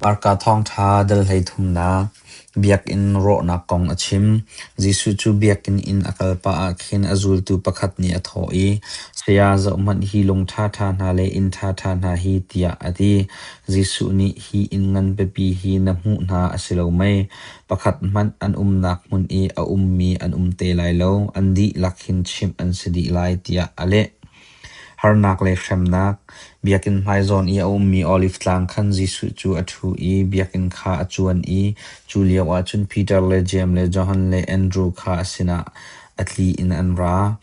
Marka thawngṭha dal 33nak Biakinn rawhnak kong a chim. Jesuh cu biakinn in a kal pah ah khin a zultu pakhat nih a thawh i, “Saya, zohhmanh hi lung ṭhaṭha hna le inn ṭhaṭha hna hi,” tiah a ti. Jesuh nih, “Hi inn nganpipi hi na hmuh hna a si lo mei? Pakhat hmanh an umnak hmun i a ummi an um te lai lo, an dihlak hin chimh an si dih lai,” tiah a leh. Harnak le hremnak. Biakinn hmaizawn i a ummi Oliv tlang khan Jesuh cu a ṭhu i biakinn kha a cuan i cu lioah cun Peter le Jeim le Johan le Andru kha a sinah a tli in an ra.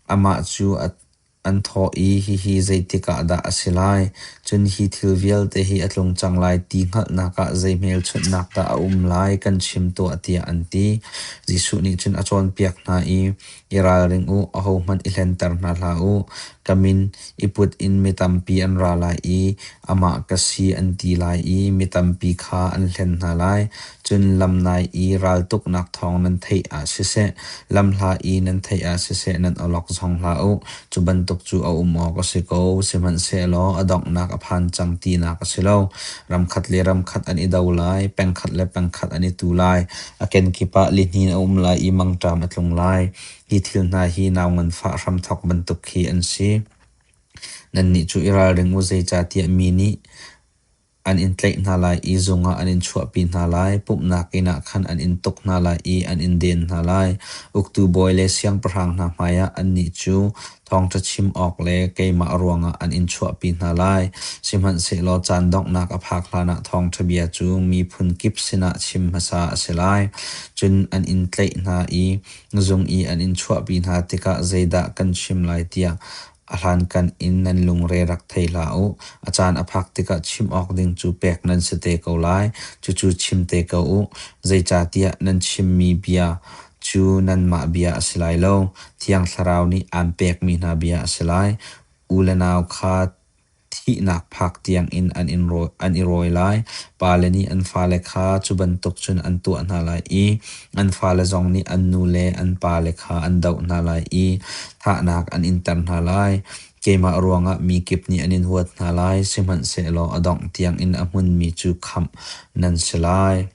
Amah cu an thawh i, “Hihi zeitik ah dah a si lai? Cun hi thil vialte hi a tlung cang lai ti hngalhnak ah zei hmelchunhnak dah a um lai kan chim tuah,” tiah an ti. Jesuh nih cun a cawnpiak hna i, “I ralring u, ahohmanh i hlenter hna hlah u. Ka min i put in mi tampi an ra lai i amah ka si an ti lai i mi tampi kha an hlen hna lai. Cun lamnai i raltuknak thawng nan theih ah siseh, lamhla i nan theih ah siseh nan awlok zong hlah u. Cu bantuk cu a um awk a si ko, sihmanhsehlaw a donghnak a phan cang tinak a si lo. Ramkhat le ramkhat an i do lai, pengkhat le pengkhat an i tu lai. A kenkip ah lihnin a um lai i mangṭam a tlung lai. Hi thil hna hi nau nganfah hramthawk bantuk khi an si. Nannih cu i ralring u, zeicahtiah mi nih an in tlaih hna lai i zung ah an in chuahpi hna lai. Pumhnak inn ah khan an in tuk hna lai i an in den hna lai. Uktu bawi le siangpahrang hna hmaiah annih cu thawngṭha chim awk le keimah ruangah an in chuahpi hna lai. Sihmanhsehlaw caan donghnak a phak hlanah thawngṭha bia cu miphun kip sinah chim hmasa a si lai. Cun an in tlaih hna i zung i an in chuahpi hna tikah zeidah kan chim lai tiah a hlankan in nan lungre rak thei hlah u. A caan a phak tikah chim awk ding cu pek nan si te ko lai. Cucu chim te ko u. Zeicahtiah nan chimmi bia cu nanmah bia a si lai lo, Thiang Thlarau nih aan pekmi hna bia a si lai. U le nau kha thihnak phak tiangin an i rawi lai. Pale nih an fale kha cu bantuk cun an tuah hna lai i an fale zong nih an nu le an pale kha an doh hna lai i thahnak an inter hna lai. Keimah ruangah mi kip nih an in huat hna lai, sihmanhsehlaw a dongh tiangin a hmunmi cu khamh nan si lai.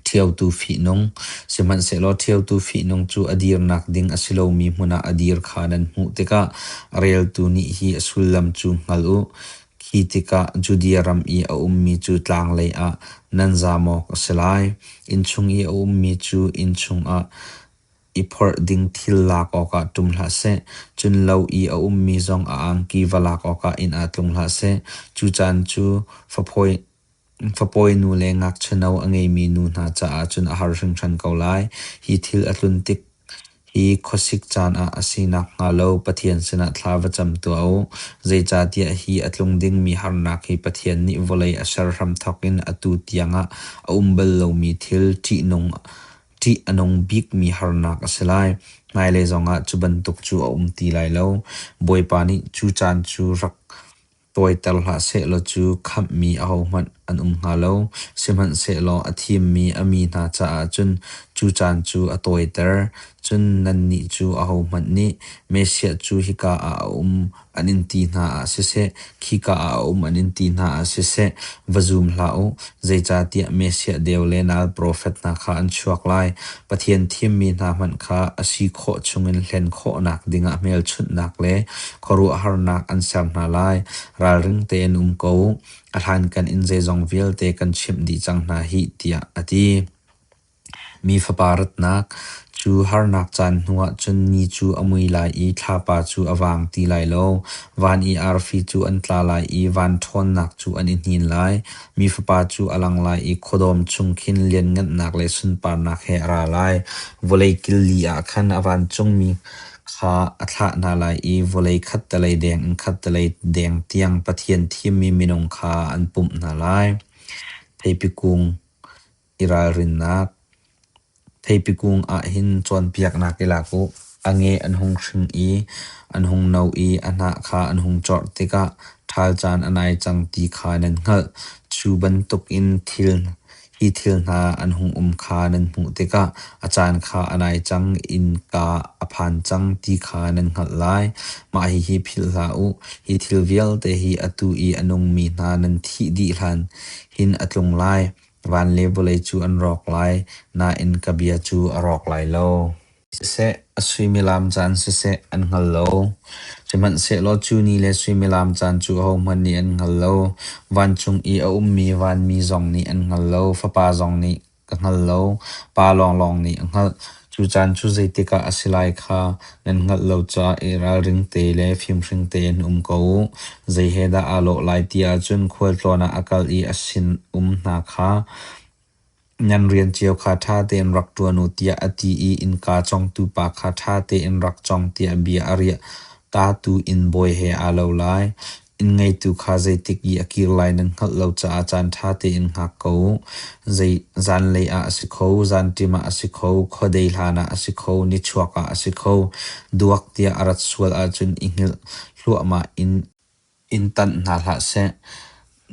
Ṭhiotu fihnung. Sihmanhsehlaw ṭhiotu fihnung cu a dirnak ding a si lomi hmun ah a dir kha nan hmuh tikah a reltu nih hi a sullam cu hngal u. Khi tikah Judea ram i a ummi cu tlanglei ah nan zam awk a si lai. Innchung i a ummi cu inn chungah i phorh ding thil lak awkah ṭum hlah seh, cun lo i a ummi zong a angki va lak awkah inn ah tlung hlah seh. Cu caan cu fapawi nu le ngakchia no a ngeimi nu hna caah cun a har hringhran ko lai. Hi thil a tlun tik hi khuasik caan ah a si nakhnga lo Pathian sinah thla va cam tuah u. Zeicahtiah hi a tlung dingmi harnak hi Pathian nih vawlei a ser hramthawk in atu tiangah a um bal lomi thil ṭih a nung bikmi harnak a si lai. Hmailei zongah cu bantuk cu a um ti lai lo. Bawipa nih cu caan cu rak tawiter hlah sehlaw cu khamhmi ahohmanh an um hnga lo. Sihmanhsehlaw a thimmi a mi hna caah cun cu caan cu a tawiter. Cun nannih cu ahohmanh nih, Messiah cu hika ah a um an in ti hna ah siseh, khika ah a um an in ti hna ah siseh, va zum hlah u. Zeicahtiah Messiah deu le nal profet hna kha an chuak lai. Pathian thimmi hna hmanh kha a si khawh chungin hlen khawhnak dingah hmelchunhnak le khuaruahharnak an ser hna lai. Ralring tein um ko u. A hlankan in zeizong vialte kan chimh dih cang hna hih, tiah a ti. Mi fapa ratnak cu harnak caan hnuah cun ni cu a mui lai i thlapa cu a vang ti lai lo. Van i arfi cu an tla lai i van ṭhawnnak cu an i hnin lai. Mi fapa cu a lang lai i khuadawm chung khin lianhngannak le sunparnak he a ra lai. Vawlei kil li ah khan a vancungmi kha a thlah hna lai i vawlei khattelei deng in khattelei deng tiang Pathian thimmi minung kha an pumh hna lai. Theipi kung i ralrinnak. Theipi kung ah hin cawnpiaknak i lak u. A nge an hung hring i an hung no i a hnah kha an hung corh tikah ṭhal caan a nai cang ti kha nan hngalh. Cu bantukin thil hi Hi thil hna an hung um kha nan hmuh tikah a caan kha a nai cang, innka a phan cang ti kha nan hngalh lai. Mah hihi philh hlah u: Hi thil vialte hi atu i a nungmi hna nan thih dih hlan hin a tlung lai. Van le vawlei cu an rawk lai, nain ka bia cu a rawk lai lo. Siseh, a suimilam caan siseh, an hngal lo. Sihmanhsehlaw cu ni le suimilam caan cu ahohmanh nih an hngal lo; vancung i a ummi vanmi zong nih an hngal lo, Fapa zong nih ka hngal lo, Pa lawnglawng nih a hngalh. Cu caan cu zeitik ah a si lai kha nan hngalh lo caah i ralring te le fimhring tein um ko u. Zei he dah aa lawh lai ti ahcun khualtlawn ah a kal i a sinum hna kha nan rian cio kha ṭha tein rak ṭuan u tiah a ti i innka cawngtu pa kha ṭha tein rak cawng tiah bia a riah tatu inn bawi he aa lo lai. Inn ngeitu kha zeitik i a kir lai nan hngalh lo caah caan ṭha tein hngak ko u. Zanlei ah a si kho, zanṭim ah a si kho, khuadei hlanah a si kho, nichuak ah a si kho. Duak tiah a rat sual ahcun i hngilh hluahmah in in tanh hna hlah seh.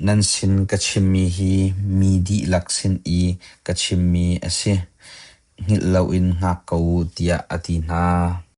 Nan sin ka chimmi hi mi dihlak sin i ka chimmi a si. Hngilh loin hngak ko u, tiah a ti hna.